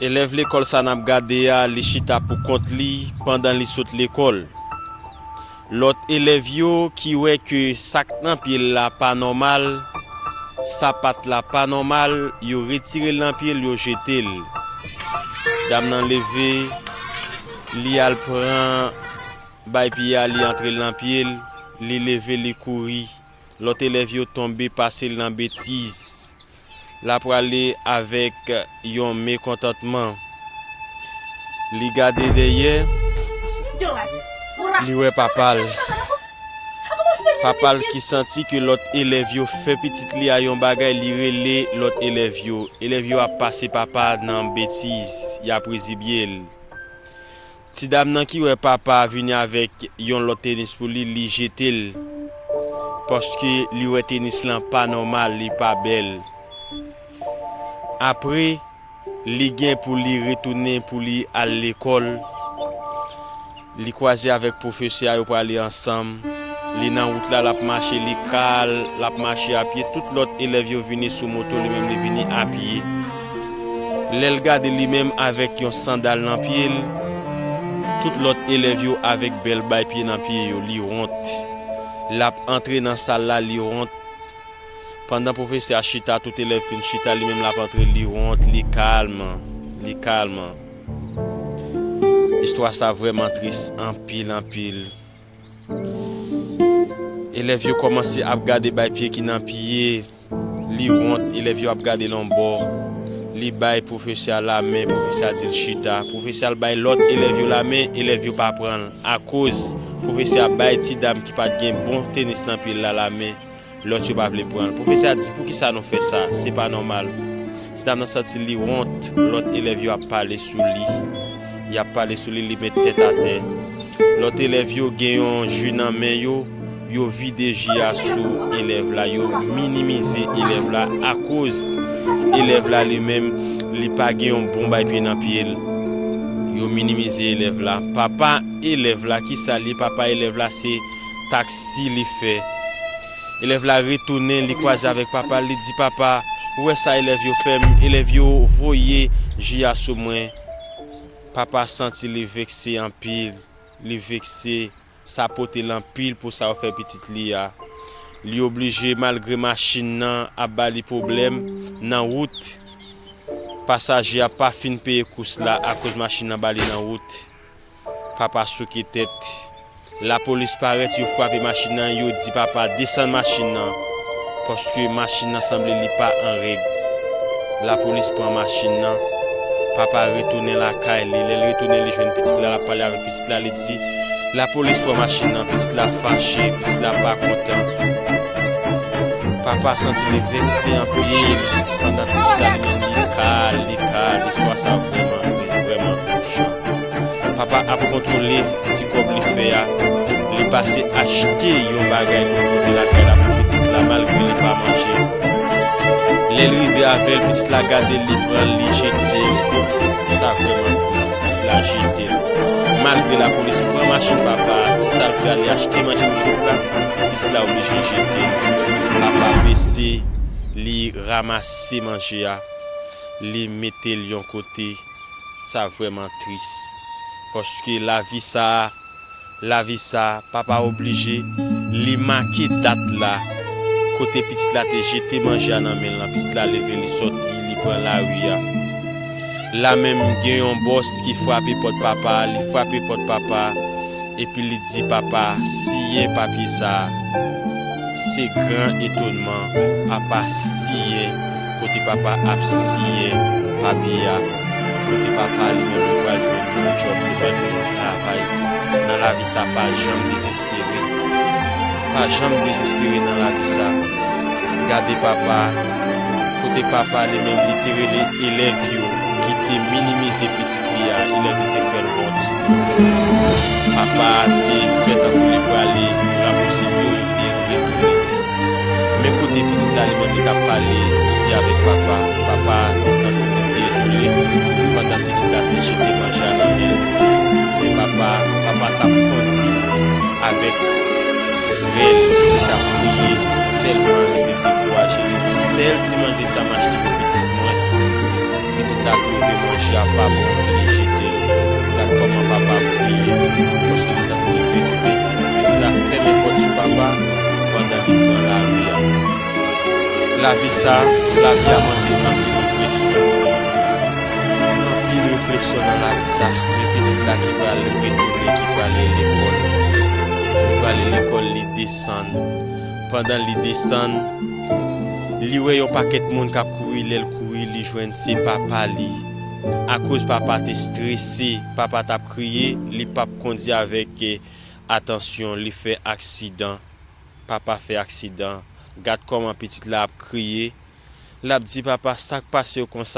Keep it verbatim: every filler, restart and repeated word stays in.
Elèv lekòl sa n ap gade a, li chita pou kont li pandan li sot lekòl. Lòt elèv yo ki wè ke sa k nan pye l la pa nòmal, sapat la pa nòmal, yo retire l nan pye l, yo jete l. Ti dam nan leve, li al pran bay pye a, li antre l nan pye l, li leve, li kouri. Lòt elèv yo tonbe, pase l nan betiz. L ap prale avèk yon mekontantman. Li gade dèyè, li wè papa l. Papa l ki santi ke lòt elèv yo fè pitit li a yon bagay, li rele lòt elèv yo. Elèv yo ap pase papa nan betiz, y ap rezibye l. Ti dam nan ki wè papa vini avèk yon lòt tenis pou li, li jete l. Paske li wè tenis lan pa nòmal, li pa bèl. Apre, li gen pou li retounen pou li al lekòl. Li kwaze avèk pwofesè a, yo prale ansanm. Li nan wout la, l ap mache, li kal, l ap mache a pye. Tout lòt elèv yo vini sou moto, li menm li vini a pye. Lè l gade li menm avèk yon sandal nan pye l, tout lòt elèv yo avèk bèl bay pye nan pye yo, li wont. L ap antre nan sal la, li wont. Pandan pwofesè a chita, tout elèv fin chita, li menm l ap antre, li wont, li kalm, li kalm. Istwa sa vrèman tris anpil, anpil. Elèv yo kòmanse ap gade bay pye ki nan pye, li wont, elèv yo ap gade l yon bò. Li bay pwofesè a lamen, pwofesè a di l chita. Pwofesè a bay lòt elèv yo lamen, elèv yo pa pran l. Akoz pwofesè a bay ti dam ki pa t gen bon tenis nan pye l la lamen, lòt yo pa vle pran l. Pwofesè a di, "Poukisa nou fè sa? Se pa nòmal." Ti dam nan santi li wont, lòt elèv yo ap pale sou li. Y ap pale sou li, li met tèt atè. Lòt elèv yo gen yon ji nan men yo, yo vide ji a sou elèv la, yo minimize elèv la akoz elèv la li menm, li pa gen yon bon bay pye nan pye l. Yo minimize elèv la. Papa elèv la, kisa l ye? Papa elèv la, se taksi li fè. Elèv la retounen, li kwaze avèk papa l, li di, "Papa, ou wè sa elèv yo fè m? Elèv yo voye ji a sou mwen." Papa santi li vekse anpil, li vekse, sa pote l anpil pou sa yo fè pitit li a. Li oblije, malgre machin nan ap ba li pwoblèm nan wout, pasaje a pa fin peye kous la akoz machin nan ba li nan wout. Papa souke tèt. Lapolis parèt, yo frape machin nan, yo di papa desann machin nan, paske machin nan sanble li pa an règ. Lapolis pran machin nan, papa retounen lakay li. Lè l retounen, li jwenn pitit la, l ap pale avèk pitit la, li di, lapolis pran machin nan, pitit la fache, pitit la pa kontan. Papa santi li vekse anpil, pandan pitit la li menm li kal, li kal, istwa sa vrèman tris, vrèman touchan. Papa ap kontwole ti kòb li fè a. Li pase achte yon bagay pou l pote lakay la pou pitit la, malgre li pa manje. Lè l rive avè l, pitit la gade l, li pran l, li jete l. Sa vrèman tris, pitit la jete l. Malgre lapolis pran machin papa a, ti sa l fè a, li achte manje pou pitit la, pitit la oblije jete l. Papa bese, li ranmase manje a, li mete l yon kote. Sa vrèman tris. Paske lavi sa a, lavi sa a, papa oblije, li make dat la, kote pitit la te jete manje a nan men l lan, pitit la leve, li sòti, li pran lari a. La menm, gen yon bòs ki frape pòt papa a, li frape pòt papa a, epi li di papa, siyen papye sa a. Se gran etonman, papa siyen, kote papa ap siyen papye a, kote papa li menm li pral jwenn yon djòb, li pral jwenn yon travay. Nan lavi sa, pa janm dezespere. Pa janm dezespere nan lavi sa. Gade papa, kote papa li menm li te rele elèv yo ki te minimize pitit li a, elèv yo te fè l wont. Papa a te fè tankou li prale rapousib yo, yo te retounen. Men kote pitit la li menm li t ap pale, di avèk papa, papa a te santi li dezole pandan pitit la te jete manje a nan men l. Men papa, papa t ap kondi avèk rèl, li t ap kriye tèlman li te dekouraje. Li di, sèl ti manje sa m achte pou pitit mwen, pitit Dak leve manje a pa bon, li jete l. Gad kòman papa ap kriye, paske li santi li vese. Pitit la fèmen pòt sou papa pandan li pran lari a. Lavi sa, lavi a mande anpil refleksyon. Anpil refleksyon nan lavi sa. Men pitit la ki pral retounen, ki prale lekòl. Li prale lekòl, li desann. Pandan li desann, li wè yon pakèt moun k ap kouri. Lè l kouri, li jwenn se papa li. Akoz papa te strese, papa t ap kriye, li p ap kondui avèk, eh, atansyon, li fè aksidan. Papa fè aksidan. Gad kòman pitit la ap kriye. L ap di, "Papa, sa k pase w konsa?"